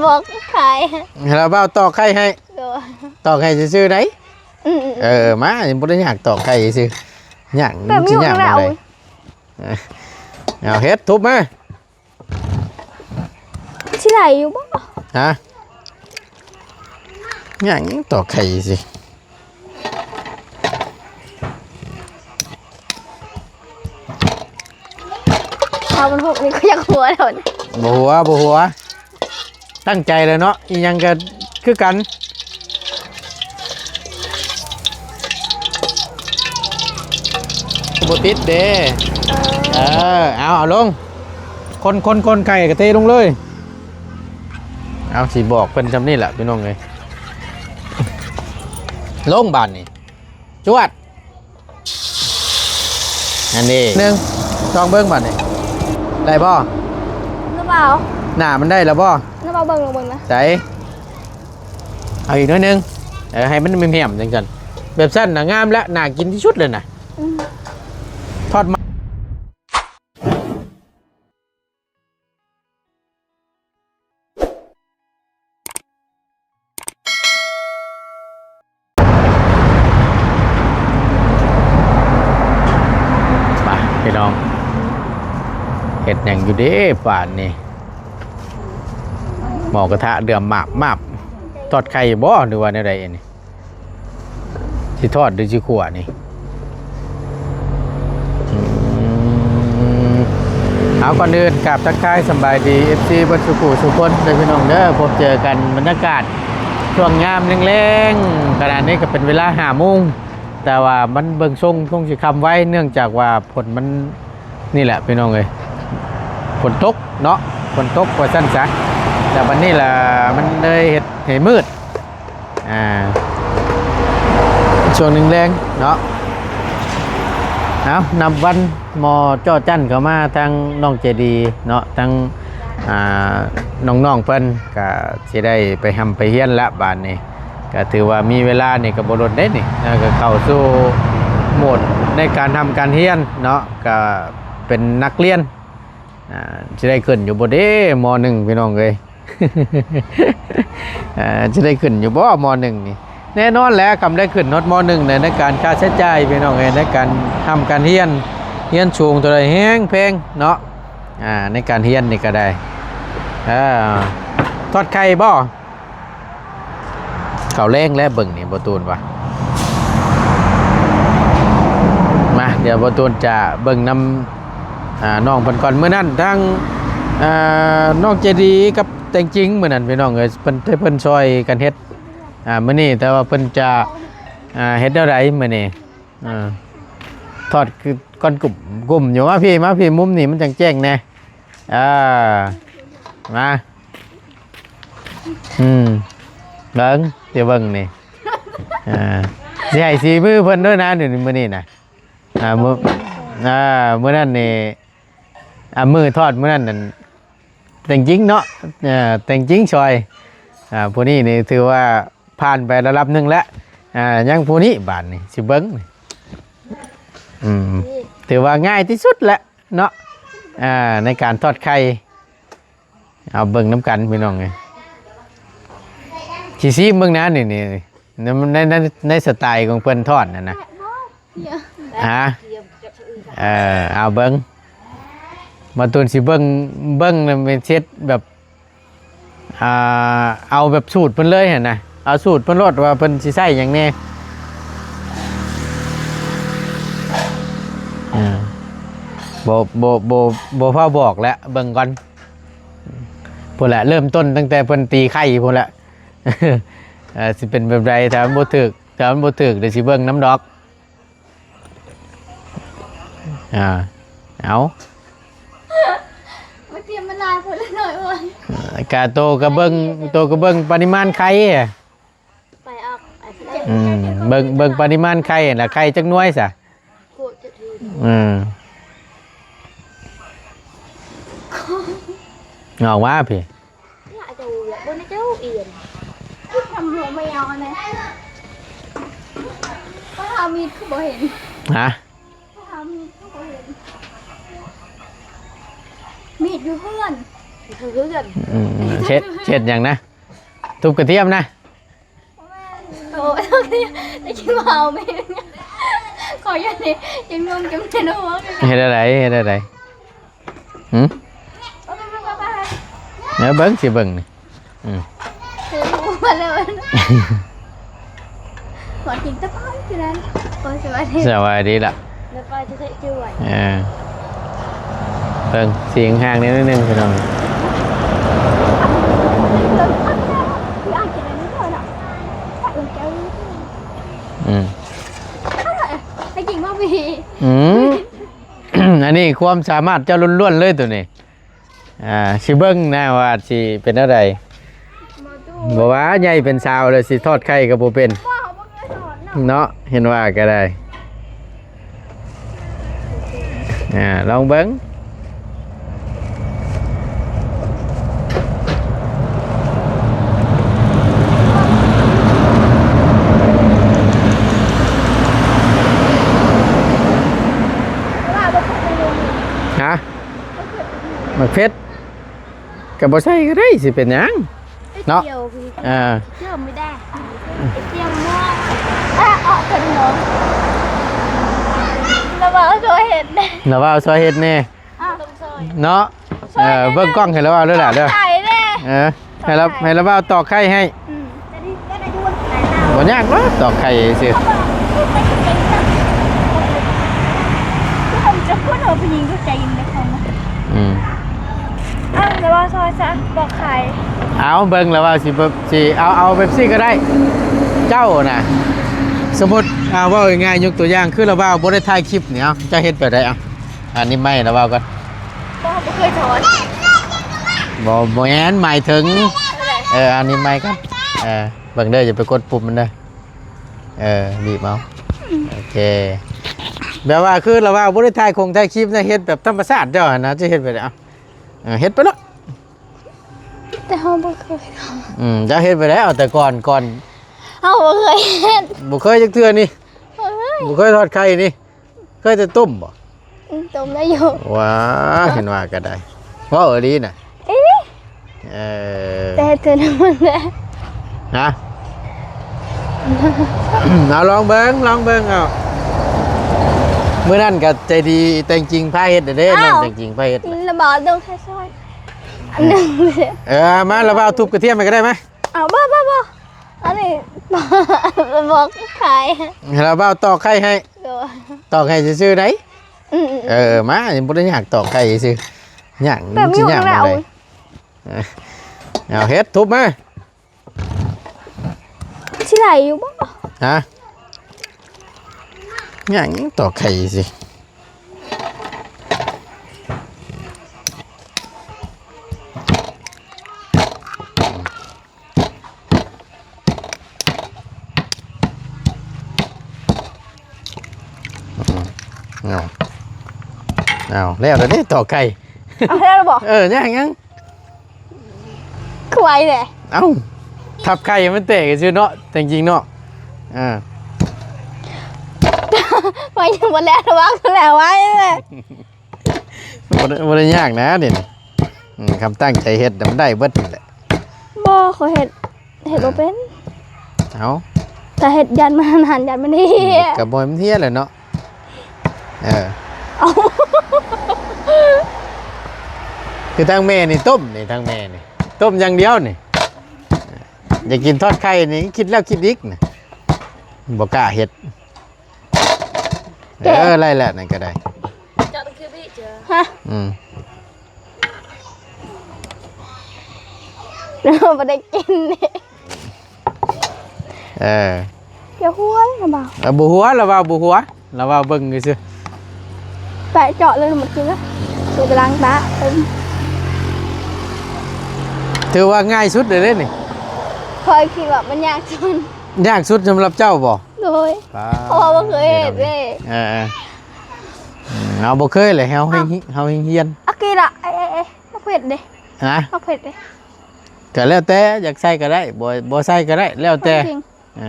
ບອກຂາຍ ໃຫ້ລາວບ່າວຕອກໄຂ່ໃຫ້. ໂດຍ ຕອກໄຂ່ຊື່ໆໃດ. ອືມໆ ເອີ ມາ ຍັງບໍ່ໄດ້ຍາກຕອກໄຂ່ຊື່ ຍາກ ແບບ ມັນຊິຍາກ ຍາກ ແບບ ເອົາເຮັດ ທຸບມາ. ຊິໄດ້ຢູ່ບໍ່? ຮະ? ຫຍັງ ຕອກໄຂ່ຊິ. ເອົາມັນຫົກນີ້ກໍຢາກຫົວແລ້ວນີ້. ບໍ່ຫົວ ບໍ່ຫົວ. ຕັ້ງໃຈແລ້ວເນາະ ອີ່ຫຍັງກໍຄືກັນ ບໍ່ຕິດເດ້. ເອີ ເອີ ເອົາ ເອົາລົງ ຄົນໆໆ ໄຂ່ກໍເທລົງເລີຍ. ເອົາ ຊິບອກເພິ່ນຊ່ຳນີ້ແຫຼະພີ່ນ້ອງເອີຍ ລົງບາດນີ້ ຈວດ. ອັນນີ້ໜຶ່ງ ລອງເບິ່ງບາດນີ້ ໄດ້ບໍ່? ຫຼືບໍ່? ໜ້າມັນໄດ້ແລ້ວບໍ່? ຫຼືບໍ່? ເບິ່ງ ລອງເບິ່ງນະ ໃສ ເອົາອີກໜ້ອຍໜຶ່ງ. ເອີ ໃຫ້ມັນແຫ້ມໆ ຈັ່ງຊັ້ນ ແບບຊັ້ນນະ ງາມແລ້ວ ໜ້າກິນທີ່ສຸດເລີຍນະ. ອືມ ທອດມັນ ໄປພີ່ນ້ອງ ເຮັດຫຍັງຢູ່ເດ້ບາດນີ້ ໝໍ້ກະທະເດືອມມາບໆ ທອດໄຂ່ບໍ່ ຫຼືວ່າແນວໃດອັນນີ້? ຊິທອດຫຼືຊິຂົ້ວນີ້? ອືມ ເອົາ ກ່ອນອື່ນກາບທັກທາຍສຳບາຍດີ ເອັຟຊີ ເບິດສູ່ຜູ້ສູ່ຄົນເດີພີ່ນ້ອງເດີ ພົບເຈີກັນບັນຍາກາດຊ່ວງຍາມແລງໆ ຂະນະນີ້ກໍເປັນເວລາຫ້າໂມງ ແຕ່ວ່າມັນເບິ່ງຊົງຄົງຊິຄ່ຳໄວ ເນື່ອງຈາກວ່າຝົນມັນ ນີ້ແຫຼະພີ່ນ້ອງເອີຍ ຝົນຕົກເນາະ ຝົນຕົກວ່າຊັ້ນຊະ ແລ້ວບັດນີ້ລະມັນເລີຍເຮັດໃຫ້ມືດ ອ່າ ຊ່ວງແລງໆເນາະ. ເອົາ ນັບວັນໝໍ້ເຈາະຈັ້ນເຂົ້າມາ ທາງນ້ອງໃຈດີເນາະ ທາງ ອ່າ ນ້ອງໆເພິ່ນກະຊິໄດ້ໄປຮ່ຳໄປຮຽນລະບາດນີ້ ກະຖືວ່າມີເວລານີ້ກະບໍ່ດົນເດ້ນີ້ ແລ້ວກະເຂົ້າສູ່ໂໝດໃນການຮ່ຳການຮຽນເນາະ ກະເປັນນັກຮຽນ ອ່າ ຊິໄດ້ຂຶ້ນຢູ່ບໍ່ເດ້ ມໍໜຶ່ງ ພີ່ນ້ອງເອີຍ. ເອີ ຈະໄດ້ຂຶ້ນຢູ່ບໍ່ ມໍໜຶ່ງນີ້? ແນ່ນອນແຫຼະ ຄຳໄດ້ຂຶ້ນຮອດມໍໜຶ່ງໃນ ໃນການຄ່າໃຊ້ຈ່າຍພີ່ນ້ອງເອີຍ ໃນການຮ່ຳການຮຽນ ຮຽນສູງເທົ່າໃດແຮງແພງເນາະ. ອ່າ ໃນການຮຽນນີ້ກໍໄດ້ ເອີ ທອດໄຂ່ບໍ່? ເຂົ້າແລງແລ້ວເບິ່ງນີ້ ບໍ່ຕູນວ່າ ມາ ດຽວບໍ່ຕູນຈະເບິ່ງນຳ ອ່າ ນ້ອງເພິ່ນກ່ອນ. ມື້ນັ້ນທາງ ອ່າ ນ້ອງເຈດີກັບແຕງຈິງ ມື້ນັ້ນພີ່ນ້ອງເອີຍ ເພິ່ນ ເພິ່ນຊ່ອຍກັນເຮັດ ອ່າ ມື້ນີ້ ແຕ່ວ່າເພິ່ນຈະ ອ່າ ເຮັດແນວໃດມື້ນີ້? ອ່າ ທອດຄືກ່ອນ ກຸ້ມ ກຸ້ມຢູ່ ມາພີ້ ມາພີ້ ມຸມນີ້ມັນຈັ່ງແຈ້ງແດ່ ເອີ ມາ ອືມ ເບິ່ງ ດຽວເບິ່ງນີ້ ອ່າ ຊິໃຫ້ສີມືເພິ່ນດ້ວຍນະ ມື້ນີ້ນະ ອ່າ ມື້ ອ່າ ມື້ນັ້ນນີ້ ອ່າ ມື້ທອດມື້ນັ້ນນັ້ນ ແຕງຈິງເນາະ ເອີ ແຕງຈິງຊ່ອຍ ອ່າ ຜູ້ນີ້ນີ້ຖືວ່າຜ່ານໄປລະດັບໜຶ່ງແລ້ວ ອ່າ ຍັງຜູ້ນີ້ບາດນີ້ຊິເບິ່ງ ອືມ ຖືວ່າງ່າຍທີ່ສຸດແຫຼະເນາະ ອ່າ ໃນການທອດໄຂ່. ເອົາເບິ່ງນຳກັນພີ່ນ້ອງເອີຍ ຊິຊີມເບິ່ງນະ ນີ້ ນີ້ ໃນ ໃນ ໃນ ໃນສະໄຕຂອງເພິ່ນທອດຫັ້ນນະ ຮະ ເອີ ເອົາເບິ່ງ ມາຕູນຊິເບິ່ງ ເບິ່ງແລ້ວແມ່ນເຮັດແບບ ອ່າ ເອົາແບບສູດເພິ່ນເລີຍຫັ້ນນະ ເອົາສູດເພິ່ນໂລດວ່າເພິ່ນຊິໃຊ້ຫຍັງແດ່ ເອີ ບໍ່ ບໍ່ ບໍ່ ບໍ່ຟ້າວບອກແຫຼະ ເບິ່ງກ່ອນ ພຸ້ນແຫຼະ ເລີ່ມຕົ້ນຕັ້ງແຕ່ເພິ່ນຕີໄຂ່ພຸ້ນແຫຼະ ເອີ ຊິເປັນແບບໃດ ຖ້າມັນບໍ່ຖືກ ຖ້າມັນບໍ່ຖືກ ດຽວຊິເບິ່ງນຳດອກ ອ່າ ເອົາ ມັນຕຽມມັນຫຼາຍໂພດລະໜ້ອຍໂພດ ກະໂຕກະເບິ່ງ ໂຕກະເບິ່ງປະລິມານໄຂ່ ໄປອອກ ອືມ ເບິ່ງ ເບິ່ງປະລິມານໄຂ່ຫັ້ນລະ ໄຂ່ຈັກໜ່ວຍຊະ ອືມ ອອກມາພີ້ ລະເຈົ້າ ລະບໍ່ນະເຈົ້າອຽນ ທຳຫົວແມວນະ ໄປຫາມີດຄືບໍ່ເຫັນ ຮະ ໄປຫາມີດຄືບໍ່ເຫັນ ມີດຢູ່ເຮືອນ ຄືກັນ ອືມ ເຮັດ ເຮັດຫຍັງນະ? ທຸບກະທຽມນະ? ໂອ້ຍ ໄດ້ກິນເວົ້າແມ່ນ ຂໍຢ່ານີ້ ກິນນົມກິນແມ່ນ ເຮັດແນວໃດ? ເຮັດແນວໃດ? ຫື? ເອົາເບິ່ງ ຊິເບິ່ງນີ້ ອືມ ເອີ ມາແລ້ວ ມາກິນຕະພານຄືນັ້ນ ໂອ້ຍ ສະບາຍດີ ສະບາຍດີລະ ແລ້ວປ້າຈະໃສ່ຈື່ໄວ້ ເອີ ເບິ່ງສີແຫ້ງໆ ໜ້ອຍໜຶ່ງພີ່ນ້ອງ ອືມ ໃຫ້ກິນບໍ່ພີ່ ອືມ ອັນນີ້ຄວາມສາມາດເຈົ້າລ້ວນໆ ເລີຍໂຕນີ້ ອ່າ ຊິເບິ່ງນະວ່າຊິເປັນແນວໃດ ບໍ່ວ່າໃຫຍ່ເປັນສາວແລ້ວຊິທອດໄຂ່ກໍບໍ່ເປັນ ບໍ່ ບໍ່ເຄີຍທອດເນາະ ເນາະ ເຫັນວ່າກໍໄດ້ ອ່າ ລອງເບິ່ງ ຮະ? ໝາກເຜັດ ກໍບໍ່ໃສ່ກໍໄດ້ ຊິເປັນຫຍັງເນາະ ເຈີ່ຍ ອ່າ ເຈີ່ຍບໍ່ໄດ້ ເຈີ່ຍໝົດ ອ່ະ ອອກເປັນໜໍ ລະເວົ້າຊ່ວຍເຮັດແດ່ ລະເວົ້າຊ່ວຍເຮັດແດ່ ອ່ະ ເນາະ ເອີ ເບິ່ງກ້ອງໃຫ້ລະເວົ້າເດີຫຼ້າເດີ ເອີ ໃຫ້ລະ ໃຫ້ລະເວົ້າຕອກໄຂ່ໃຫ້ ອືມ ບໍ່ຍາກດອກ ຕອກໄຂ່ຊື່ ອືມ ເອົາລະວ່າຊອຍຊະ ຕອກໄຂ່ ເອົາເບິ່ງລະວ່າຊິ ຊິເອົາ ເອົາແບບຊີ້ກໍໄດ້ ເຈົ້ານະ ສົມມຸດ ເອົາ ເວົ້າງ່າຍໆ ຍົກຕົວຢ່າງ ຄືລະວ່າບໍ່ໄດ້ຖ່າຍຄລິບນີ້ ເອົາ ເຈົ້າເຮັດແບບໃດ ເອົາ ອັນນີ້ໄມ້ລະວ່າກ່ອນ ບໍ່ ບໍ່ເຄີຍຖອນ ບໍ່ ບໍ່ແມ່ນ ໝາຍເຖິງ ເອີ ອັນນີ້ໄມ້ກ່ອນ ເອີ ເບິ່ງເດີ ຢ່າໄປກົດປຸ່ມມັນເດີ ເອີ ບີບເອົາ ອືມ ໂອເຄ ແບບວ່າຄືລະວ່າບໍ່ໄດ້ຖ່າຍຄົງຖ່າຍຄລິບນະ ເຮັດແບບທຳມະຊາດເຈົ້າຫັ້ນນະ ຈະເຮັດແບບໃດ ເອົາ ເຮັດໄປໂລດ ແຕ່ເຮົາບໍ່ເຄີຍ ອືມ ເຈົ້າເຮັດໄປແລ້ວ ແຕ່ກ່ອນ ກ່ອນ ເຮົາບໍ່ເຄີຍເຮັດ ບໍ່ເຄີຍຈັກເທື່ອນີ້ ບໍ່ເຄີຍ ບໍ່ເຄີຍທອດໄຂ່ນີ້ ເຄີຍແຕ່ຕົ້ມບໍ່? ອືມ ຕົ້ມໄດ້ຢູ່ ວ້າ ເຫັນວ່າກໍໄດ້ ເວົ້າອີ່ຫຼີນະ ເອີ ເອີ ແຕ່ເທື່ອນັ້ນມັນແຫຼະ ຮະ? ເອົາລອງເບິ່ງ ລອງເບິ່ງ ເອົາ ມື້ນັ້ນກໍໃຈດີແຕ່ງຈິງພາເຮັດເດ້ ເອົ້າ ນ້ອງແຕ່ງຈິງພາເຮັດ ລະບາດ ຕ້ອງໃຊ້ຊ້ອນ ອັນໜຶ່ງ ເອີ ມາ ລະບາດ ທຸບກະທຽມໃຫ້ກໍໄດ້ ມາ ເອົາ ບໍ່ ບໍ່ ບໍ່ ອັນນີ້ ບອກຂາຍ ໃຫ້ລາວບ່າວຕອກໄຂ່ໃຫ້ ໂດຍ ຕອກໄຂ່ຊື່ໆໃດ໋ ອືມໆ ເອີ ມາ ຍັງບໍ່ໄດ້ຍາກຕອກໄຂ່ຊື່ ຍາກ ແບບ ມັນຊິຍາກ ຍາກແນວໃດ ເອີ ເອົາເຮັດ ທຸບມາ ຊິໄດ້ຢູ່ບໍ່ ຮະ ຍາກຫຍັງຕອກໄຂ່ຊື່. ເອົາ ເອົາ ແລ້ວເດ້ ຕອກໄຂ່ ເອົາແລ້ວບໍ່ ເອີ ຍັງ ຍັງ ຄືໄວແທ້ ເອົ້າ ທັບໄຂ່ມັນແຕກຊື່ເນາະ ແຕ່ຈິງເນາະ ອ່າ ໄວ ຍັງບໍ່ແລ້ວ ລະວັງ ແລ້ວໄວແຫຼະ. ບໍ່ໄດ້ ບໍ່ໄດ້ຍາກນະນີ້ ອືມ ຄຳຕັ້ງໃຈເຮັດນະ ມັນໄດ້ເບິດນັ້ນແຫຼະ ບໍ່ ຂ້ອຍເຮັດ ເຮັດບໍ່ເປັນ ເອົ້າ ຖ້າເຮັດຢ້ານມັນຫັ້ນ ຢ້ານມັນເຫຍ ກໍບໍ່ໃຫ້ມັນເຫຍແຫຼະເນາະ ເອີ ເອົ້າ ຄືທາງແມ່ນີ້ຕົ້ມນີ້ ທາງແມ່ນີ້ຕົ້ມຢ່າງດຽວນີ້ ຢາກກິນທອດໄຂ່ນີ້ ຄິດແລ້ວຄິດອີກນະ ບໍ່ກ້າເຮັດ ແກະ ເອີ ໄດ້ແລ້ວ ນັ້ນກໍໄດ້ ເຈາະຕະຄືບີເຈີ ຮະ ອືມ ບໍ່ໄດ້ກິນ ເອີ ຢ່າຫົວນະບ່າວ ເອີ ບໍ່ຫົວ ລະວ່າບໍ່ຫົວ ລະວ່າເບິ່ງຊື່ໆ ແປະເຈາະເລີຍ ໝົດຄືລະ ໂຕກຳລັງຕາ ເອີ ຖືວ່າງ່າຍສຸດເລີຍເດ້ນີ້ ຂ້ອຍຄິດວ່າມັນຍາກສຸດ ຍາກສຸດສຳລັບເຈົ້າບໍ່? ໂດຍ ປ້າ ເພາະວ່າບໍ່ເຄີຍເຮັດເດ້ ເອີ ເອີ ອືມ ເຮົາບໍ່ເຄີຍແຫຼະ ເຮົາ ເອົ້າ ເຮົາຮຽນ ໂອເຄລະ ເອ ເອ ເອ ໝາກເຜັດເດ້ ຮະ ໝາກເຜັດເດ້ ກໍແລ້ວແຕ່ ຢາກໃສ່ກໍໄດ້ ບໍ່ ບໍ່ໃສ່ກໍໄດ້ ແລ້ວແຕ່ ເອີ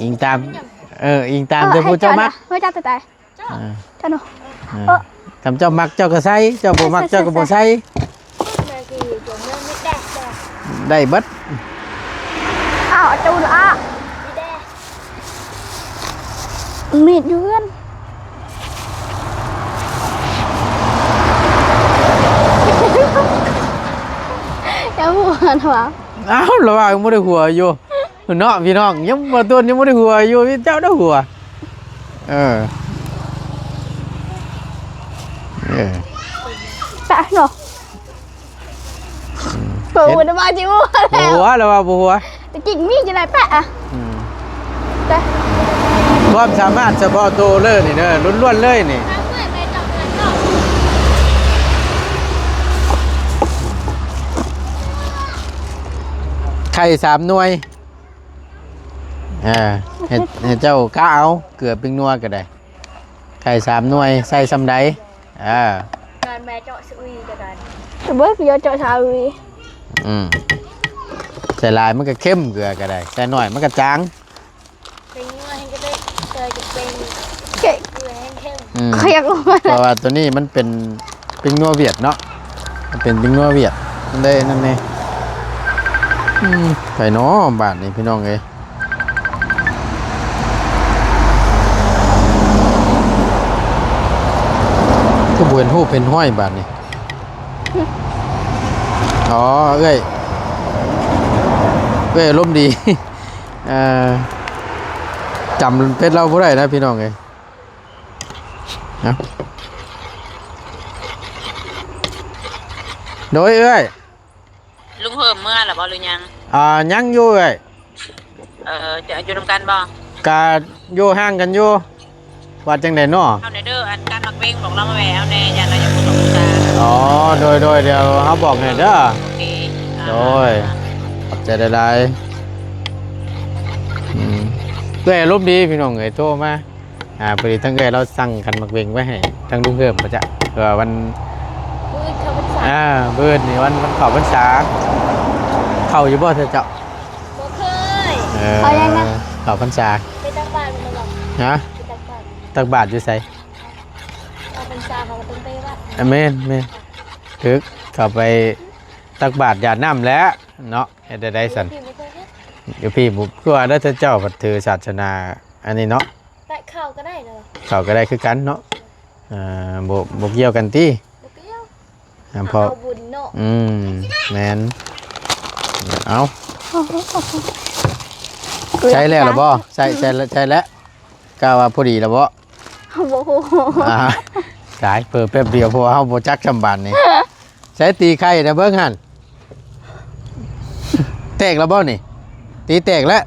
ອີງຕາມ ເອີ ອີງຕາມ ເອີ ແຕ່ຜູ້ເຈົ້າມັກ ໃຫ້ເຈົ້ານະ ເອີ ເຈົ້າເນາະ ເອີ ເອີ ຄັນເຈົ້າມັກເຈົ້າກໍໃສ່ ເຈົ້າບໍ່ມັກເຈົ້າກໍບໍ່ໃສ່ ໃສ່ ໃສ່ ໃສ່ ໄດ້ເບິດ. ອ້າວ ເອົາຕູ້ລະ ມີດຢູ່ເຮືອນ. ຢ່າຫົວນະຫວາ. ອ້າວ ລະວ່າຍັງບໍ່ໄດ້ຫົວຢູ່ເນາະພີ່ນ້ອງ, ຍັງບໍ່ຕົນ ຍັງບໍ່ໄດ້ຫົວຢູ່ ເຈົ້າໄດ້ຫົວ. ເອີ ເອີ ຕາຍເນາະ. ອືມ ເພິ່ນບໍ່ໄດ້ມາຈິວ່າແລ້ວ ບໍ່ຫົວ ລະວ່າບໍ່ຫົວ. ແຕ່ກິກມີຢູ່ໃນແປະອະ. ອືມ ແຕ່ຄວາມສາມາດສະເພາະໂຕເລີຍນີ້ເດີ ລ້ວນໆເລີຍນີ້. ໄຂ່ສາມໜ່ວຍ. ເອີ ໃຫ້ ໃຫ້ເຈົ້າກະເອົາ ເກືອປິງນົວກໍໄດ້. ໄຂ່ສາມໜ່ວຍ ໃສ່ສ່ຳໃດ? ເອີ ງານແມ່ເຈາະສະຫວີກໍໄດ້. ເບິ່ງ ເຈາະສະຫວີ. ອືມ ໃສ່ຫຼາຍມັນກໍເຄັມ ເກືອກໍໄດ້ ໃສ່ໜ້ອຍມັນກໍຈາງ. ເປັນງົວແຮງກະເດັກ ເກີດຈະເປັນເກະ ເກືອແຮງເຄັມ. ອືມ ເພາະວ່າໂຕນີ້ມັນເປັນປິງນົວຫວຽດເນາະ, ມັນເປັນປິງນົວຫວຽດ ມັນໄດ້ນັ້ນແດ່. ອືມ ໃຜນໍບາດນີ້ພີ່ນ້ອງເອີຍ. ຄືບໍ່ເຫັນຮູບເຫັນຮອຍບາດນີ້. ອໍ ເອື້ອຍ ເອື້ອຍອາລົມດີ. ເອີ ຈຳເຟສລາວບໍ່ໄດ້ນະພີ່ນ້ອງເອີຍ. ເອົ້າ ໂດຍເອື້ອຍ. ລຸງເພີ່ມເມືອລະບໍ່ ຫຼືຍັງ? ອ່າ ຍັງຢູ່ເອື້ອຍ. ເອີ ຈະຢູ່ນຳກັນບໍ່? ກະຢູ່ຫ່າງກັນຢູ່. ວ່າຈັ່ງໃດນໍ? ເອົາແດ່ເດີ ອັນການໝາກເວັງບອກລາວມາແວ່ເອົາແດ່ ຢ້ານລາວຢາກເຂົ້າມາ. ອໍ ໂດຍໆ ດຽວເຮົາບອກໃຫ້ເດີ. ໂອເຄ ໂດຍ ອ່າ ຂອບໃຈຫຼາຍໆ. ອືມ ເອື້ອຍອາລົມດີພີ່ນ້ອງເອີຍ ໂທມາ. ອ່າ ພໍດີທາງເອື້ອຍລາວສັ່ງຄັນໝາກເວັງໄວ້ໃຫ້ທາງລຸງເພີ່ມ ວ່າຈະ ເພື່ອວັນ ມື້ອື່ນເຂົ້າພັນສາ. ອ່າ ມື້ອື່ນນີ້ວັນ ວັນເຂົ້າພັນສາ. ເຂົ້າຢູ່ບໍ່ເຈົ້າ? ບໍ່ເຄີຍ. ເອີ ເຂົ້າຍັງນະ? ເຂົ້າພັນສາ. ໄປຕັກບາດບໍ່? ຮະ? ໄປຕັກບາດ. ຕັກບາດຢູ່ໃສ? ເຂົ້າພັນສາເຂົາກໍຕ້ອງໄປວັດ. ອ່າ ແມ່ນໆ ຖືກ ເຂົ້າໄປຕັກບາດຢາດນ້ຳແຫຼະເນາະ. ເຮັດໄດ້ໃດຊັ້ນ? ຢູ່ພີ້ບໍ່ເຄີຍເຮັດ. ຢູ່ພີ້ບໍ່ ຄືວ່າແລ້ວ ເຈົ້າພັດຖືສາສະໜາອັນນີ້ເນາະ. ແຕະເຂົ້າກໍໄດ້ເນາະ. ເຂົ້າກໍໄດ້ຄືກັນເນາະ. ອ່າ ບໍ່ ບໍ່ກ່ຽວກັນຕິ? ບໍ່ກ່ຽວ. ອ່າ ເພາະເອົາບຸນເນາະ. ອືມ ແມ່ນ. ເອົາ ໃຊ້ແລ້ວລະບໍ່? ໃຊ້ ໃຊ້ ໃຊ້ແລ້ວ. ກະວ່າພໍດີລະບໍ່? ເຮົາບໍ່ຮູ້. ອ່າ ຕາຍ ເຜີແປັບດຽວ ເພາະວ່າເຮົາບໍ່ຈັກຊ່ຳບາດນີ້. ໃຊ້ຕີໄຂ່ນະເບິ່ງຫັ້ນ. ແຕກລະບໍ່ນີ້? ຕີແຕກແລ້ວ. ເ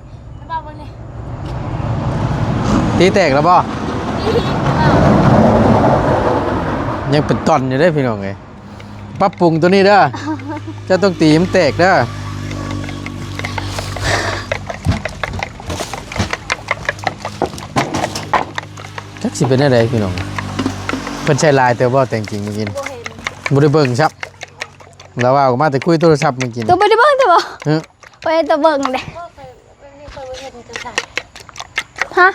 ບິ່ງນີ້ ຕີແຕກລະບໍ່? ຍັງເປັນຕ່ອນຢູ່ເດ້ພີ່ນ້ອງເອີຍ. ປັບປຸງໂຕນີ້ເດີ. ເຈົ້າຕ້ອງຕີໃຫ້ມັນແຕກເດີ. ຈັກຊິເປັນແນວໃດພີ່ນ້ອງ. ເພິ່ນໃຊ້ຫຼາຍເຕີບບໍ່ແຕ່ງຈິງມື້ກີ້? ບໍ່ເຫັນ ບໍ່ໄດ້ເບິ່ງຊ້ຳ. ລາວວ່າອອກມາແຕ່ຄຸຍໂທລະສັບມື້ກີ້. ໂຕບໍ່ໄດ້ເບິ່ງເດີບໍ່? ຮະ? ບໍ່ໄດ້ໂຕເບິ່ງເດ້. ຮະ?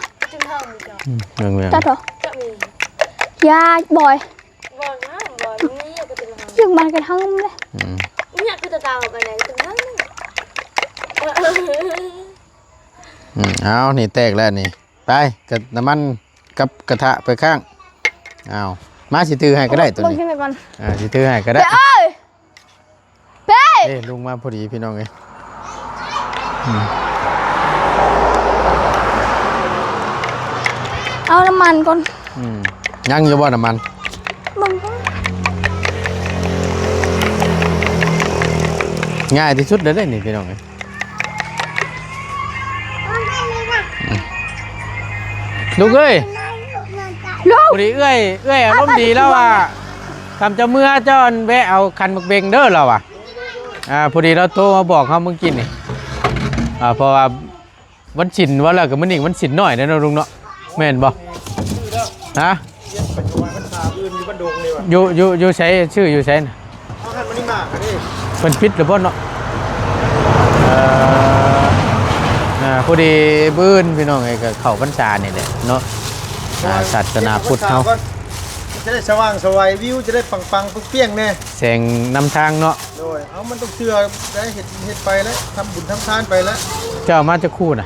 ອືມ ເບິ່ງໆ. ຕັດເຖາະ. ຢ່າ ບອຍ. ບໍ່ນະ ບໍ່ນະ ນີ້ກໍເປັນຫຍັງ ຈຶ່ງມາກະທັງເລີຍ. ອືມ ນີ້ຄືຕາຕາອອກໄປໄດ້ເຖິງເທິງ. ອືມ ເອົາ ນີ້ແຕກແລ້ວນີ້. ໄປ ກັບນ້ຳມັນກັບກະທະໄປຂ້າງ. ເອົາ ມາ ຊິຖືໃຫ້ກໍໄດ້ໂຕນີ້. ເບິ່ງໃຫ້ກ່ອນ. ອ່າ ຊິຖືໃຫ້ກໍໄດ້. ເອີຍ ເອີຍ ເອີຍ ລຸງມາພໍດີພີ່ນ້ອງເອີຍ. ອືມ ເອົານ້ຳມັນກ່ອນ. ອືມ ຍັງຢູ່ບໍ່ນ້ຳມັນ? ເບິ່ງກ່ອນ. ງ່າຍທີ່ສຸດເລີຍເດ້ນີ້ພີ່ນ້ອງເອີຍ. ອືມ ລູກເອີຍ ລູກ ພໍດີເອື້ອຍ ເອື້ອຍອາລົມດີ ລາວວ່າ ຄຳເຈົ້າເມືອ ເຈົ້າອັນແວະເອົາຄັນໝາກເບັງເດີ ລາວວ່າ. ອ່າ ພໍດີລາວໂທມາບອກເຮົາມື້ກີ້ນີ້. ອ່າ ເພາະວ່າວັນສິນ ວ່າແລ້ວກໍມື້ນີ້ວັນສິນໜ້ອຍເດ້ເນາະ ລຸງເນາະ. ແມ່ນບໍ່? ຮະ? ຢູ່ ຢູ່ ຢູ່ໃສ? ຊື້ຢູ່ໃສນະ? ເອົາຫັ້ນມັນນີ້ມາກະເດ້ ເພິ່ນປິດແລ້ວບໍ່ເນາະ? ເອີ ອ່າ ພໍດີມື້ອື່ນພີ່ນ້ອງເອີຍ ກໍເຂົ້າພັນສານີ້ແຫຼະເນາະ. ອ່າ ສາສະໜາພຸດເຮົາ ຈະໄດ້ສະຫວ່າງສະໄຫວ ວິວຈະໄດ້ປັງໆ ປຶ້ງປຽງແດ່ ແສງນຳທາງເນາະ. ໂດຍ ເອົາ ມັນຕ້ອງເຊື່ອໄດ້ ເຮັດ ເຮັດໄປແລ້ວ ທຳບຸນທຳທານໄປແລ້ວ. ເຈົ້າເອົາມາຈັກຄູ່ນະ?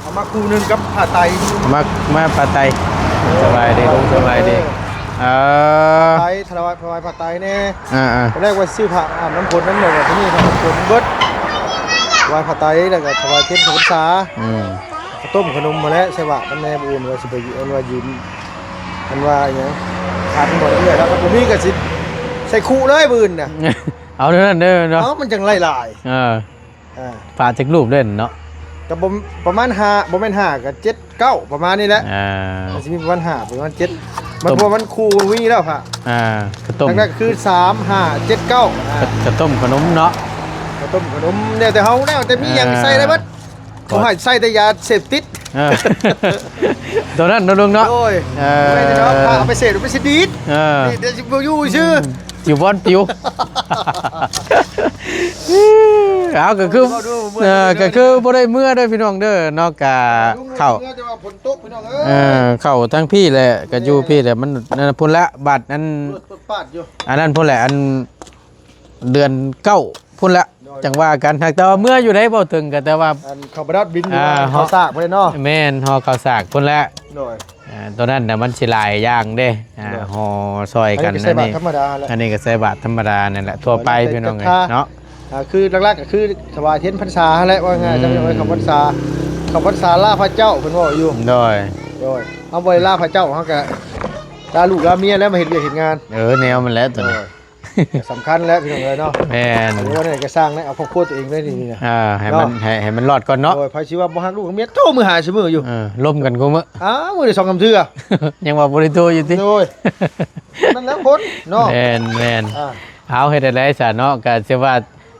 ເອົາມາຄູ່ໜຶ່ງກັບຜ້າໄຕ ເອົາມາ ມາຜ້າໄຕ. ສະບາຍດີລຸງ ສະບາຍດີ. ເອີ ໄປຖວາຍ ຖວາຍຜ້າໄຕແດ່. ອ່າໆ ຕອນແລກວ່າຊື້ຜ້າອາບນ້ຳຝົນນຳ ແຕ່ວ່າທີນີ້ນ້ຳຝົນເບິດ ຖວາຍຜ້າໄຕ ແລ້ວກໍຖວາຍທຽນເຂົ້າພັນສາ. ອືມ ເຂົ້າຕົ້ມເຂົ້າໜົມຫັ້ນແຫຼະ ໃສ່ບາດນຳແດ່. ມື້ອື່ນວ່າຊິໄປ ເອີ້ນວ່າຢືມ ອັນວ່າຫຍັງ ຂັນບໍ່ເອື້ອຍ ແລ້ວກໍບໍ່ມີ ກໍຊິໃສ່ຄຸເລີຍມື້ອື່ນນະ. ເອົາເທົ່ານັ້ນເດີເນາະ ເອົາ ມັນຈັ່ງຫຼາຍໆ. ເອີ ອ່າ ພະຈັກຮູບເດ້ເນາະ? ກໍບໍ່ ປະມານຫ້າ ບໍ່ແມ່ນຫ້າ ກໍເຈັດ ເກົ້າ ປະມານນີ້ແຫຼະ. ອ່າ ມັນຊິມີປະມານຫ້າ ປະມານເຈັດ ມັນ ຕົ້ມ ເພາະວ່າມັນຄູ່ມີແລ້ວພະ. ອ່າ ເຂົ້າຕົ້ມ ຫຼັກໆຄືສາມ ຫ້າ ເຈັດ ເກົ້າ. ອ່າ ເຂົ້າ ເຂົ້າຕົ້ມເຂົ້າໜົມເນາະ ເຂົ້າຕົ້ມເຂົ້າໜົມ ແລ້ວແຕ່ເຮົາ ແລ້ວແຕ່ມີຫຍັງ ອ່າ ໃສ່ໄດ້ເບິດ. ເຂົາໃຫ້ໃສ່ແຕ່ຢາເສບຕິດ. ເອີ ໂຕນັ້ນເນາະລຸງເນາະ. ໂດຍ ເອີ ແມ່ນເນາະ ພະເອົາໄປເສບ ເອົາໄປຊິດີດ. ເອີ ນີ້ດຽວຊິບໍ່ຢູ່ຊື່ ອືມ ຊິວອນປິວ. ເອົາ ກໍຄື ເອີ ກໍຄືບໍ່ໄດ້ເມືອເດີພີ່ນ້ອງເດີເນາະ ກະເຂົ້າ ແຕ່ວ່າຝົນຕົກພີ່ນ້ອງເອີຍ. ເອີ ເຂົ້າທາງພີ້ແຫຼະ ກໍຢູ່ພີ້ແຫຼະ ມັນນັ້ນພຸ້ນລະ ບາດອັນ ປາດຢູ່ ອັນນັ້ນພຸ້ນແຫຼະ ອັນເດືອນເກົ້າ ພຸ້ນລະ ໂດຍ ຈັ່ງວ່າກັນ. ຫາກແຕ່ວ່າເມືອຢູ່ໃດເວົ້າເຖິງ ກໍແຕ່ວ່າ ອັນເຂົ້າບໍ່ໄດ້ບິນຢູ່ ອ່າ ເຂົ້າສາກພຸ້ນເນາະ. ແມ່ນ ຫໍ່ເຂົ້າສາກພຸ້ນແຫຼະ. ໂດຍ ອ່າ ໂຕນັ້ນນະມັນຊິຫຼາຍຢ່າງເດ້. ອ່າ ໂດຍ ຫໍ່ຊ່ອຍກັນ. ອັນນີ້ກໍໃສ່ບາດທຳມະດາແຫຼະ ອັນນີ້ກໍໃສ່ບາດທຳມະດານັ້ນແຫຼະ ທົ່ວໄປພີ່ນ້ອງເອີຍເນາະ. ອ່າ ຄືຫຼັກໆກໍຄືຖວາຍທຽນພັນສາຫັ້ນແຫຼະ ວ່າງ່າຍ ອືມ ຈະເປັນເຂົ້າພັນສາ ເຂົ້າພັນສາລາພະເຈົ້າເພິ່ນເວົ້າຢູ່. ໂດຍ ໂດຍ ເຮົາບໍ່ໄດ້ລາພະເຈົ້າ ເຮົາກໍລາລູກລາເມຍແລ້ວ ມາເຮັດວຽກເຮັດງານ. ເອີ ແນວມັນແຫຼະໂຕນີ້ ໂດຍ ສຳຄັນແຫຼະພີ່ນ້ອງເອີຍເນາະ. ແມ່ນ ຫຼືວ່າແນວໃດກໍຊ່າງແຫຼະ ເອົາຄອບຄົວຕົວເອງໄວ້ນີ້ນະ. ອ່າ ໃຫ້ມັນ ເນາະ ໃຫ້ ໃຫ້ມັນລອດກ່ອນເນາະ. ໂດຍ ໃຜຊິວ່າບໍ່ຮັກລູກຮັກເມຍ ໂທມື້ຫາຊຸມື້ຢູ່. ເອີ ລົມກັນຄູ່ມື້ ອ້າວ ມື້ລະສອງສາມເທື່ອ ຍັງວ່າບໍ່ໄດ້ໂທຢູ່ຕິ. ໂດຍ ນັ້ນແຫຼະຄົນເນາະ. ແມ່ນໆ ອ່າ ເອົາ ເຮັດແນວໃດຊະເນາະ ກໍຊິວ່າ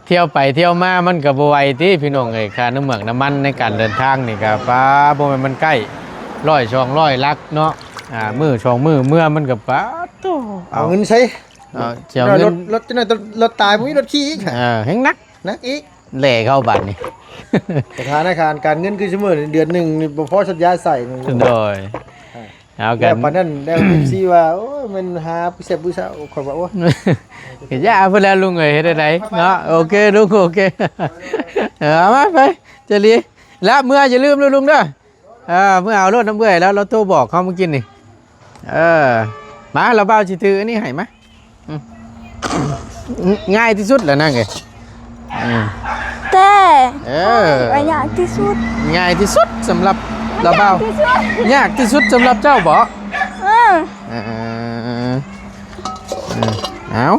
ທ່ຽວໄປທ່ຽວມາມັນກໍບໍ່ໄຫວຕິພີ່ນ້ອງເອີຍ. ຄ່ານ້ຳເມືອກນ້ຳມັນໃນການເດີນທາງນີ້ກໍ ປາ ບໍ່ແມ່ນມັນໃກ້ ຮ້ອຍສອງຮ້ອຍຫຼັກເນາະ. ອ່າ ມື້ສອງມື້ເມືອມັນກໍ ປາໂທ້ ເອົາ ເອົາເງິນໃສ ເອົາ ຊິເອົາເງິນ ລົດ ລົດ ລົດຕາຍ ບໍ່ມີລົດຂີ່ອີກ. ເອີ ແຮ່ງໜັກ ໜັກອີກ ແລ່ເຂົ້າບາດນີ້. ສະຖານະການການເງິນຄືຊຸມື້ນີ້ ເດືອນໜຶ່ງນີ້ບໍ່ພໍສັດຢາໃຊ້. ໂດຍ ອ່າ ເອົາກັນ ແລ້ວປານນັ້ນແລ້ວ ເອັຟຊີ ວ່າ ໂອ້ຍ ແມ່ນຫາຜູ້ແຊບຜູ້ສາວ ຂ້ອຍວ່າ ໂອ້ຍ ຢ່າເພິ່ນແລ້ວລຸງເອີຍ ເຮັດແນວໃດເນາະ. ໂອເຄລຸງ ໂອເຄ ເອີ ເອົາມາໄປ ຈະລີ ລະເມືອຢ່າລືມເດີລຸງເດີ. ເອີ ເມືອເອົາໂລດນຳເອື້ອຍ ແລ້ວລາວໂທບອກເຮົາມື້ກີ້ນີ້. ເອີ ມາ ລາວບ່າວຊິຖືອັນນີ້ໃຫ້ ມາ. ອືມ ງ່າຍທີ່ສຸດແລ້ວນາງເອີຍ. ອືມ ແຕ່ ເອີ ວ່າຍາກທີ່ສຸດ ງ່າຍທີ່ສຸດສຳລັບລາວບ່າວ. ຍາກທີ່ສຸດ ຍາກທີ່ສຸດສຳລັບເຈົ້າບໍ? ເອີ ເອີ ເອີ ເອີ ເອົາ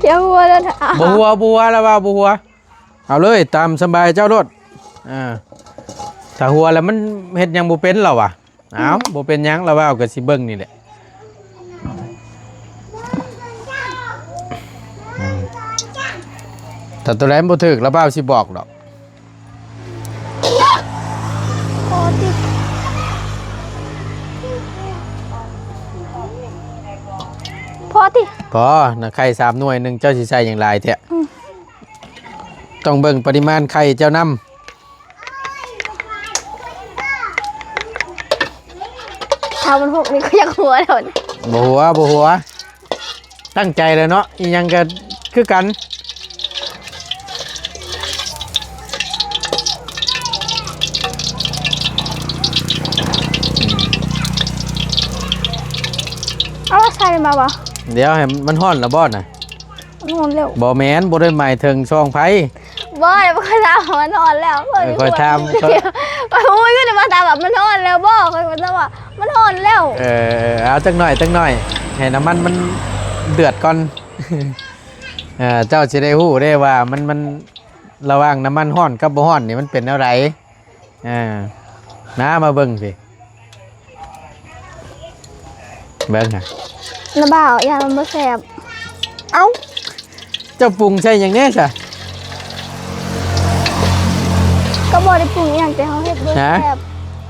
ຢ່າຫົວແລ້ວນະ. ບໍ່ຫົວ ບໍ່ຫົວ ລາວບ່າວບໍ່ຫົວ. ເອົາເລີຍ ຕາມສະບາຍເຈົ້າໂລດ. ອ່າ ຖ້າຫົວແລ້ວມັນເຮັດຫຍັງບໍ່ເປັນລາວວ່າ. ອ້າວ ອືມ ບໍ່ເປັນຫຍັງ ລາວວ່າກໍຊິເບິ່ງນີ້ແຫຼະ. ອືມ ຖ້າຕົວໃດມັນບໍ່ຖືກ ລາວບ່າວຊິບອກດອກ. ພໍຕິ ພໍຕິ ພໍນະ ໄຂ່ສາມໜ່ວຍໜຶ່ງ ເຈົ້າຊິໃສ່ຫຍັງຫຼາຍແທ້? ອືມ ຕ້ອງເບິ່ງປະລິມານໄຂ່ເຈົ້ານຳ. ຖ້າມັນຫົກນີ້ກໍຢາກຫົວແລ້ວນີ້. ບໍ່ຫົວ ບໍ່ຫົວ ຕັ້ງໃຈແລ້ວເນາະ ອີ່ຫຍັງກໍຄືກັນ. ເອົາໃສ່ມາບໍ່? ດຽວໃຫ້ມັນຮ້ອນລະບໍ່ນະ? ມັນຮ້ອນແລ້ວ. ບໍ່ແມ່ນ ບໍ່ໄດ້ໝາຍເຖິງຊ່ອງໄຟ. ບໍ່ ຂ້ອຍຖາມວ່າມັນຮ້ອນແລ້ວ. ເອີ ຂ້ອຍຖາມ ຂ້ອຍ ຂ້ອຍບໍ່ມີເງິນມາຖາມວ່າມັນຮ້ອນແລ້ວບໍ່? ຂ້ອຍຖາມວ່າມັນຮ້ອນແລ້ວ. ເອີ ເອົາຈັກໜ້ອຍ ຈັກໜ້ອຍ ໃຫ້ນ້ຳມັນມັນເດືອດກ່ອນ. ເອີ ເຈົ້າຊິໄດ້ຮູ້ເດ້ວ່າມັນ ມັນ ລະຫວ່າງນ້ຳມັນຮ້ອນກັບບໍ່ຮ້ອນນີ້ມັນເປັນແນວໃດ? ອ່າ ມາ ມາເບິ່ງພີ້ ເບິ່ງຫາ ລະບ່າວ ຢ້ານມັນບໍ່ແຊບ. ເອົ້າ ເຈົ້າປຸງໃສ່ຫຍັງແດ່ຊະ? ກໍບໍ່ໄດ້ປຸງອີ່ຫຍັງ ແຕ່ເຮົາເຮັດບໍ່ແຊບ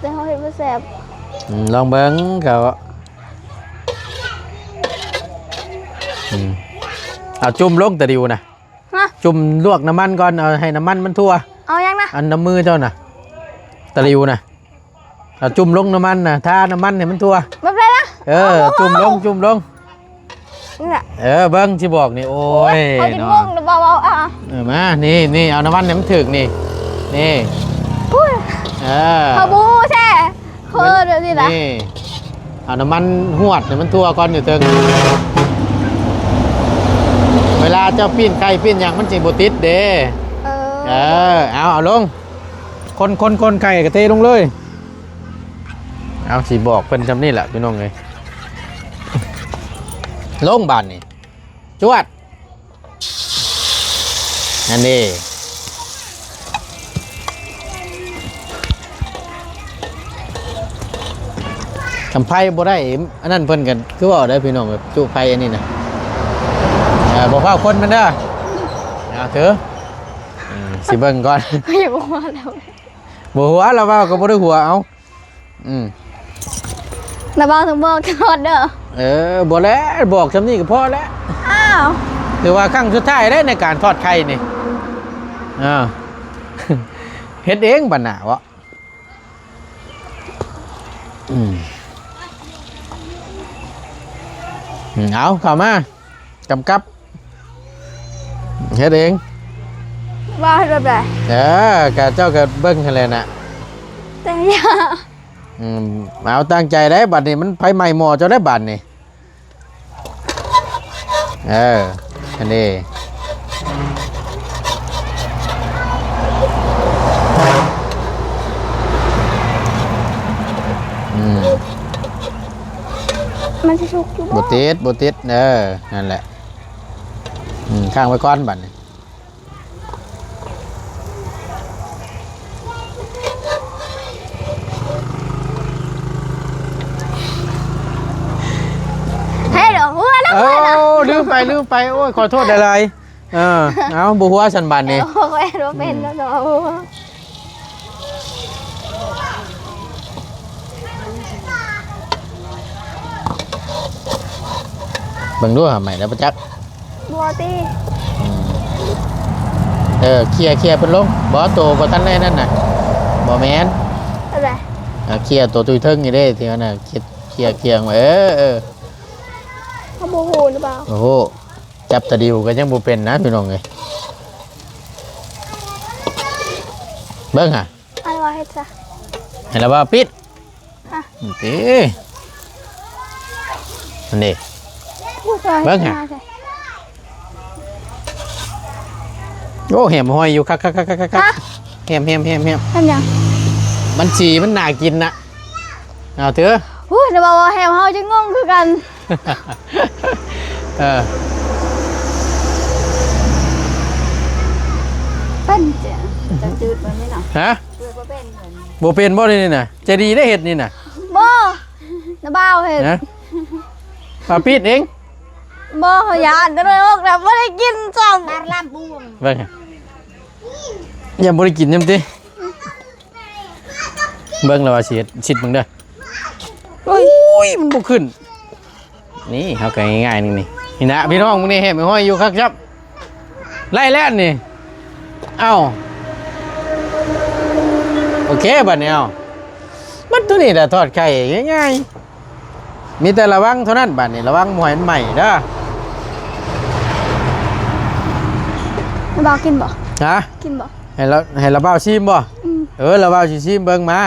ແຕ່ເຮົາເຮັດບໍ່ແຊບ. ອືມ ລອງເບິ່ງກໍ ອືມ ເອົາຈຸ່ມລົງຕະດິວນະ. ຮະ? ຈຸ່ມລວກນ້ຳມັນກ່ອນ ເອົາໃຫ້ນ້ຳມັນມັນທົ່ວ. ເອົາຫຍັງນະ? ອັນນ້ຳມືເຈົ້ານະ. ຕະຫຼິວນະ ເອົາຈຸ່ມລົງນ້ຳມັນນະ ທານ້ຳມັນໃຫ້ມັນທົ່ວ ແບບໃດນະ? ເອີ ຈຸ່ມລົງ ຈຸ່ມລົງ ນີ້ແຫຼະ ເອີ ເບິ່ງຊິບອກນີ້ ໂອ້ຍ ເຂົາຊິງົງເນາະ ເວົ້າໆ ອ່າ ເອີ ມາ ນີ້ ນີ້ ເອົານ້ຳມັນໃຫ້ມັນຖືກນີ້ ນີ້ ອຸ້ຍ ເອີ ເຂົາບໍ່ຮູ້ແທ້ ເຂົາເອີ້ນແບບນີ້ນະ ນີ້ ເອົານ້ຳມັນຫວດໃຫ້ມັນທົ່ວກ່ອນຢູ່ເທິງ ເວລາເຈົ້າປີ້ນໄຂ່ປີ້ນຫຍັງມັນຊິບໍ່ຕິດເດ້ ເອີ ເອີ ເອົາ ເອົາລົງ ຄົນ ຄົນ ຄົນໄຂ່ກໍເທລົງເລີຍ ເອົາ ຊິບອກເພິ່ນຊ່ຳນີ້ແຫຼະພີ່ນ້ອງເອີຍ ລົງບາດນີ້ ຈວດ ອັນນີ້ ກຳໄພບໍ່ໄດ້ ອັນນັ້ນເພິ່ນກໍຄືເວົ້າໄດ້ພີ່ນ້ອງ ຈຸໄພອັນນີ້ນະ ເອີ ບໍ່ຟ້າວຄົນມັນເດີ ເອົາ ຖື ເອີ ຊິເບິ່ງກ່ອນ ບໍ່ຫົວແລ້ວ ບໍ່ຫົວ ລາວເວົ້າກໍບໍ່ໄດ້ຫົວ ເອົາ ອືມ ລະເວົ້າຕ້ອງບອກຕະຫຼອດເດີ ເອີ ບໍ່ແລ້ວ ບອກຊ່ຳນີ້ກໍພໍແລ້ວ ອ້າວ ຖືວ່າຄັ້ງສຸດທ້າຍແລ້ວໃນການທອດໄຂ່ນີ້ ເອີ ເຮັດເອງບັດໜ້າເວາະ ອືມ ອືມ ເອົາ ເຂົ້າມາ ກຳກັບ ເຮັດເອງ ວ່າເຮັດແບບໃດ? ເອີ ກະເຈົ້າກະເບິ່ງຫັ້ນແຫຼະນະ ແຕ່ຢ່າ ອືມ ເອົາຕັ້ງໃຈໄດ້ ບັດນີ້ມັນໄຟໄໝ້ໝໍ້ເຈົ້າໄດ້ບັດນີ້ ເອີ ອັນນີ້ ອືມ ມັນຊິສຸກຢູ່ບໍ່? ບໍ່ຕິດ ບໍ່ຕິດ ເອີ ນັ້ນແຫຼະ ອືມ ຄ້າງໄວ້ກ່ອນບັດນີ້ ໃຫ້ດອກຫົວນຳ ເອີ ເພິ່ນນະ ລືມໄປ ລືມໄປ ໂອ້ຍ ຂໍໂທດຫຼາຍໆ ເອີ ເອົາ ບໍ່ຫົວຊັ້ນບາດນີ້ ໂອ້ຍ ບໍ່ເປັນແລ້ວດອກຫົວ ເບິ່ງດູຫາໃໝ່ແລ້ວບໍ່ຈັກ ບໍ່ຕິ ອືມ ເອີ ເຄ່ຍ ເຄ່ຍເພິ່ນລົງ ບໍ່ ໂຕບໍ່ທັນໄດ້ນັ້ນນະ ບໍ່ແມ່ນ ເອົາໃດ ເອີ ເຄ່ຍໂຕຕຸ້ຍເທິງນີ້ເດ້ ທີ່ວ່ານະ ເຄ່ຍ ເຄ່ຍ ເຄ່ຍ ເອີ ເອີ ເຮົາບໍ່ຮູ້ຫຼືເປົ່າ ໂອ້ໂຫ ຈັບຕະຫຼິວກໍຍັງບໍ່ເປັນນະ ພີ່ນ້ອງເອີຍ ເບິ່ງຫາ ອັນວ່າເຮັດຊະ ໃຫ້ລະວ່າປິດ ຮະ ນີ້ຕິ ອັນນີ້ ໂອ້ຍ ເບິ່ງຫາ ໂອ້ ແຫມຫ້ອຍຢູ່ ຄັກໆໆໆ ຮະ ແຫມໆໆໆ ແຫມຫຍັງ? ມັນສີມັນໜ້າກິນນະ ເອົາເທີ ໂອ້ຍ ລະວ່າແຫມເຮົາຈະງົງຄືກັນ. ເອີ ເປັນ ຈະຈືດບໍ່ແມ່ນເນາະ ຮະ ຈືດບໍ່ເປັນ ບໍ່ເປັນບໍ່ນີ້ນະ ໃຈດີໄດ້ເຮັດນີ້ນະ ບໍ່ ນະບ່າວເຮັດ ຮະ ມາປິດເອງ ບໍ່ ເຂົາຢ້ານ ແຕ່ນ້ອຍອົກນະ ບໍ່ໄດ້ກິນຊ້ຳ ເບິ່ງ ຍັງບໍ່ໄດ້ກິນນຳຕິ. ເບິ່ງແລ້ວວ່າຊິເຮັດ ຊິດເບິ່ງເດີ ໂອ້ຍ ໂອ້ຍ ມັນບໍ່ຂຶ້ນ ນີ້ເຮົາກໍງ່າຍໆ ນີ້ ນີ້ ນີ້ນະ ພີ່ນ້ອງ ເບິ່ງນີ້ ແຫມຫ້ອຍຢູ່ຄັກຈັບ ໄລ່ແລ້ວນີ້ ເອົ້າ ໂອເຄ ບັດນີ້ ເອົ້າ ມັນຕົວນີ້ລະທອດໄຂ່ງ່າຍໆ. ມີແຕ່ລະວັງເທົ່ານັ້ນ ບາດນີ້ລະວັງບໍ່ໃຫ້ມັນໄໝ້ເດີ. ລະບ່າວກິນບໍ່? ຮະ? ກິນບໍ່? ໃຫ້ລະ ໃຫ້ລະບ່າວຊີມບໍ່? ອືມ ເອີ ລະບ່າວຊິຊີມເບິ່ງມາ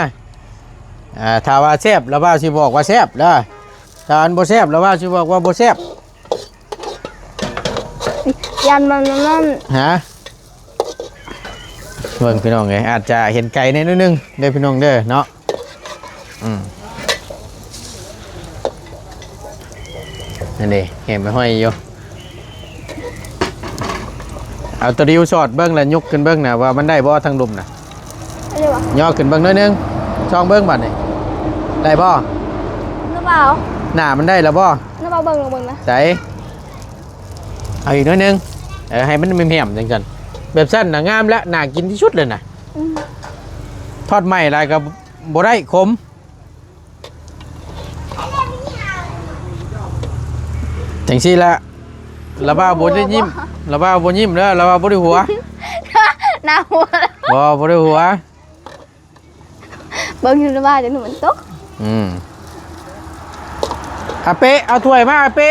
ອ່າ ຖ້າວ່າແຊບ ລະບ່າວຊິບອກວ່າແຊບເດີ ຖ້າມັນບໍ່ແຊບ ລະບ່າວຊິບອກວ່າບໍ່ແຊບ. ຢ້ານມັນນັ້ນ ຮະ? ເບິ່ງພີ່ນ້ອງເອີຍ ອາດຈະເຫັນໄກແດ່ໜ້ອຍໜຶ່ງເດີພີ່ນ້ອງເດີເນາະ. ອືມ ນັ້ນເດ ແຫມໄປຫ້ອຍຢູ່ ເອົາຕະຫຼິວສອດເບິ່ງ ແລ້ວຍົກຂຶ້ນເບິ່ງນະ ວ່າມັນໄດ້ບໍ່ທາງລຸ່ມນະ. ອັນນີ້ຫວາ? ຍໍຂຶ້ນເບິ່ງໜ້ອຍໜຶ່ງ ຊ່ອງເບິ່ງບາດນີ້ ໄດ້ບໍ່? ນ້າບ່າວ ໜ້າມັນໄດ້ແລ້ວບໍ່? ນ້າບ່າວເບິ່ງ ເບິ່ງນະ ໃສ? ເອົາອີກໜ້ອຍໜຶ່ງ ເອີ ໃຫ້ມັນແຫ້ມໆ ຈັ່ງຊັ້ນ ແບບຊັ້ນນະງາມແລ້ວ ໜ້າກິນທີ່ສຸດເລີຍນະ. ອືມ ທອດໄໝ້ຫຼາຍກໍບໍ່ໄດ້ ຂົມ ຈັ່ງຊີ້ລະ ລະບ່າວບໍ່ໄດ້ຍິ້ມ ລະບ່າວບໍ່ຍິ້ມເດີ ລະບ່າວບໍ່ໄດ້ຫົວ ໜ້າຫົວ ບໍ່ ບໍ່ໄດ້ຫົວ. ເບິ່ງຢູ່ວ່າຈະໜູມັນຕົກ. ອືມ ອາເປະ ເອົາຖ້ວຍມາ ອາເປະ.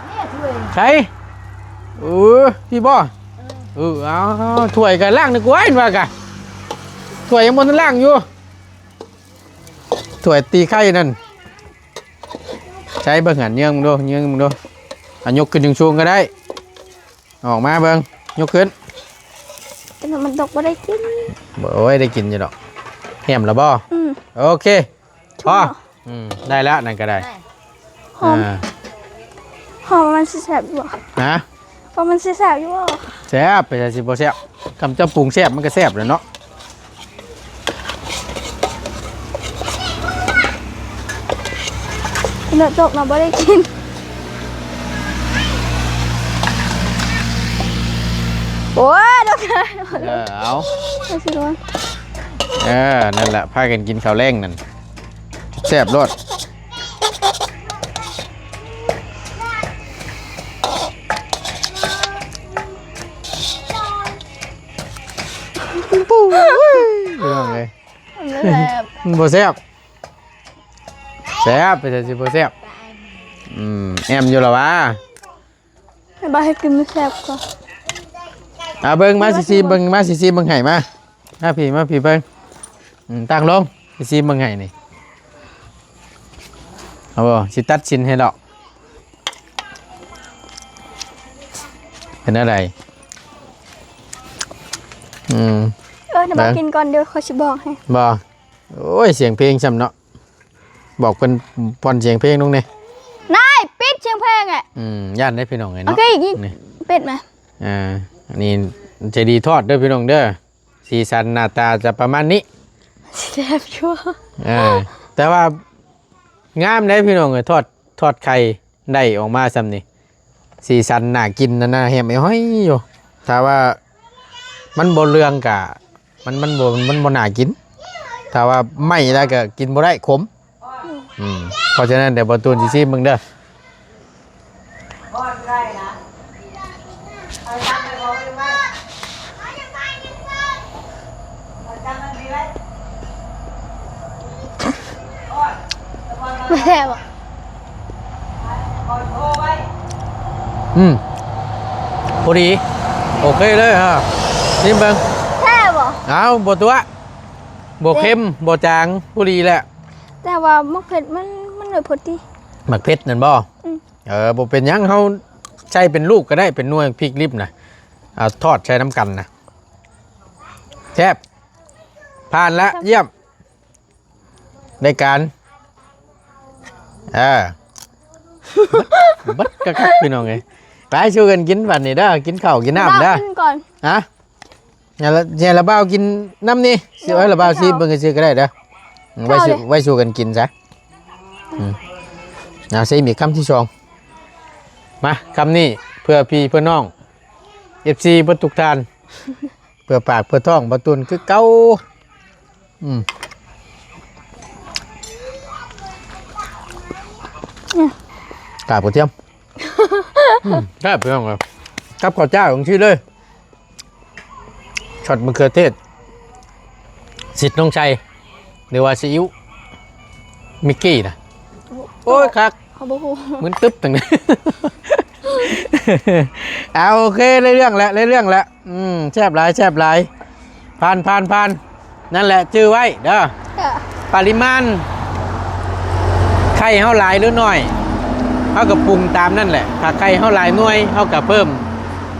ນີ້ຖ້ວຍ ໃສ? ເອີ ພີ່ບໍ່? ເອີ ເອີ ເອົາຖ້ວຍກະລ້າງດີກວ່າ ວ່າກະ ຖ້ວຍຍັງບໍ່ທັນລ້າງຢູ່ ຖ້ວຍຕີໄຂ່ນັ້ນ. ໃສເບິ່ງຫັ້ນ ເຍື່ອງເບິ່ງດູ ເຍື່ອງເບິ່ງດູ. ອາ ຍົກຂຶ້ນສູງໆກະໄດ້. ອອກມາເບິ່ງ ຍົກຂຶ້ນ. ແຕ່ມັນຕົກບໍ່ໄດ້ກິນ. ໂອ້ຍ ໄດ້ກິນຢູ່ດອກ. ແຮມລະບໍ່? ອືມ ໂອເຄ ພໍ. ອືມ ໄດ້ລະ ນັ້ນກະໄດ້. ຫອມ ອ່າ ຫອມ ວ່າມັນຊິແຊບຢູ່ບໍ່? ຮະ? ວ່າມັນຊິແຊບຢູ່ບໍ່? ແຊບ ເປັນຫຍັງຊິບໍ່ແຊບ? ຄັນເຈົ້າປຸງແຊບ ມັນກະແຊບແຫຼະເນາະ. ເນາະ ຕົກເນາະ ບໍ່ໄດ້ກິນ. ໂອ້ຍ ຕົກ. ເອີ ເອົາ ເອົາຊິລວງ. ເອີ ນັ້ນລະ ພາກັນກິນເຂົ້າແລງນັ້ນ ແຊບໂລດ. ພີ່ນ້ອງເອີຍ ມັນບໍ່ແຊບ. ແຊບ ເປັນຫຍັງຊິບໍ່ແຊບ? ອືມ ແອມຢູ່ລະຫວາ? ໃຫ້ບ່າວເຮັດກິນມັນແຊບກວ່າ. ອາ ເບິ່ງມາ ຊິຊີມເບິ່ງ ມາ ຊິຊີມເບິ່ງໃຫ້ ມາ ມາພີ້ ມາພີ້ເບິ່ງ. ອືມ ຕັ້ງລົງ ຊິຊີມເບິ່ງໃຫ້ນີ້. ເອົາບໍ່? ຊິຕັດສິນໃຫ້ດອກ. ເປັນແນວໃດ? ອືມ ເອີ ນະ ມາກິນກ່ອນ ດຽວຂ້ອຍຊິບອກໃຫ້. ບໍ່? ໂອ້ຍ ສຽງເພງຊ້ຳເນາະ. ບອກເພິ່ນຜ່ອນສຽງເພງລົງແດ່. ນາຍ ປິດສຽງເພງແຫຼະ. ອືມ ຢ້ານເດ້ພີ່ນ້ອງເອີຍເນາະ. ໂອເຄ ນີ້ ປິດມາ. ອ່າ ອັນນີ້ໃຈດີທອດເດີພີ່ນ້ອງເດີ. ສີສັນໜ້າຕາຈະປະມານນີ້. ແຊບຢູ່. ເອີ ແຕ່ວ່າງາມເດ້ພີ່ນ້ອງເອີຍ ທອດ ທອດໄຂ່ໄດ້ອອກມາຊ່ຳນີ້. ສີສັນໜ້າກິນຫັ້ນນະ ແຮມໄອ້ຫ້ອຍຢູ່. ຖ້າວ່າມັນບໍ່ເຫຼືອງກະ ມັນ ມັນບໍ່ ມັນບໍ່ໜ້າກິນ. ຖ້າວ່າໄໝ້ແລ້ວກະກິນບໍ່ໄດ້ ຂົມ. ອືມ ເພາະສະນັ້ນດຽວບ່າວຕູນຊິຊີມເບິ່ງເດີ. ບໍ່ແຊບບໍ່? ອືມ ພໍດີ ໂອເຄເລີຍຮະ. ຊີມເບິ່ງ. ແຊບບໍ່? ເອົາ ບໍ່ຕົວະ ບໍ່ເຄັມ ບໍ່ຈາງ ພໍດີແຫຼະ. ແຕ່ວ່າໝາກເຜັດມັນ ມັນໜ້ອຍໂພດຕິ. ໝາກເຜັດນັ້ນບໍ່? ອືມ ເອີ ບໍ່ເປັນຫຍັງ ເຮົາໃຊ້ເປັນລູກກະໄດ້ ເປັນໜ່ວຍ ພິກດິບນະ. ເອົາທອດໃສ່ນຳກັນນະ. ແຊບ ຜ່ານລະ ແຊບ ຢ້ຽມ. ໄດ້ການ ເອີ ເບິດ ເບິດຄັກໆ ພີ່ນ້ອງເອີຍ. ໄປສູ່ກັນກິນບັດນີ້ເດີ ກິນເຂົ້າກິນນ້ຳເດີ ກິນກ່ອນ. ຮະ? ຢ່າລະ ຢ່າລະບ່າວກິນນຳນີ້ ຊິເອົາໃຫ້ລະບ່າວຊີມເບິ່ງຊື່ກະໄດ້ເດີ. ໄວ້ສູ່ ເອົາເລີຍ ໄວ້ສູ່ກັນກິນຊະ. ອືມ ເອົາຊີມອີກຄຳທີສອງ. ມາ ຄຳນີ້ເພື່ອພີ່ເພື່ອນ້ອງ ເອັຟຊີ ເບິດທຸກທ່ານ. ເພື່ອປາກເພື່ອທ້ອງບ່າວຕູນຄືເກົ່າ. ອືມ ອືມ ກາບກະທຽມ. ອືມ ແຊບພີ່ນ້ອງເອີຍ ກັບເຂົ້າຈ້າວຈັ່ງຊີ້ເລີຍ. ຊັອດມະເຂືອເທດ ສິດນົງໄຊ ຫຼືວ່າຊີອິ້ວມິກກີ້ນະ. ໂອ້ຍ ຄັກ ເຮົາບໍ່ຮູ້ ມຶນຕຶບຕັ້ງ. ເອົາ ໂອເຄ ໄດ້ເລື່ອງແລ້ວ ໄດ້ເລື່ອງແລ້ວ. ອືມ ແຊບຫຼາຍ ແຊບຫຼາຍ. ຜ່ານ ຜ່ານ ຜ່ານ. ນັ້ນແຫຼະ ຈື່ໄວ້ເດີ ເອີ ປະລິມານໄຂ່ເຮົາຫຼາຍຫຼືໜ້ອຍ ເຮົາກະປຸງຕາມນັ້ນແຫຼະ. ຖ້າໄຂ່ເຮົາຫຼາຍໜ່ວຍ ເຮົາກະເພີ່ມ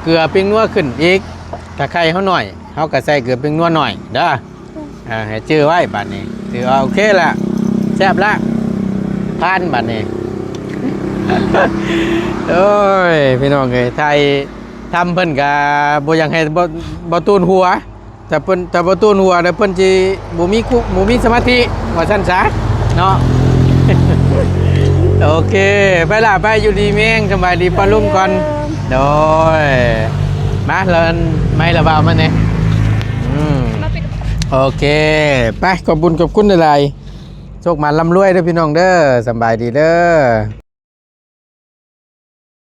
ເກືອ ແປ້ງນົວຂຶ້ນອີກ. ຖ້າໄຂ່ເຮົາໜ້ອຍ ເຮົາກະໃສ່ເກືອ ແປ້ງນົວໜ້ອຍເດີ. ອ່າ ໃຫ້ຈື່ໄວ້ບາດນີ້ ຖືວ່າໂອເຄລະ ແຊບລະ ຜ່ານບາດນີ້. ໂອ້ຍ ພີ່ນ້ອງເອີຍ ຖ່າຍທຳເພິ່ນກະບໍ່ຢາກໃຫ້ ບໍ່ ບໍ່ຕູນຫົວ. ຖ້າເພິ່ນ ຖ້າບໍ່ຕູນຫົວແລ້ວເພິ່ນຊິບໍ່ມີຄຸ ບໍ່ມີສະມາທິ ວ່າຊັ້ນສາເນາະ. ໂອເຄ ໄປລະ ໄປ ຢູ່ດີມີແຮງ ສະບາຍດີປ້າລຸງກ່ອນ. ໂດຍ ມາ ລະໄມ້ລະບ່າວມາແດ່. ອືມ ໂອເຄ ໄປ ຂອບບຸນຂອບຄຸນຫຼາຍໆ. ໂຊກໝານລ່ຳລວຍເດີພີ່ນ້ອງເດີ ສະບາຍດີເດີ.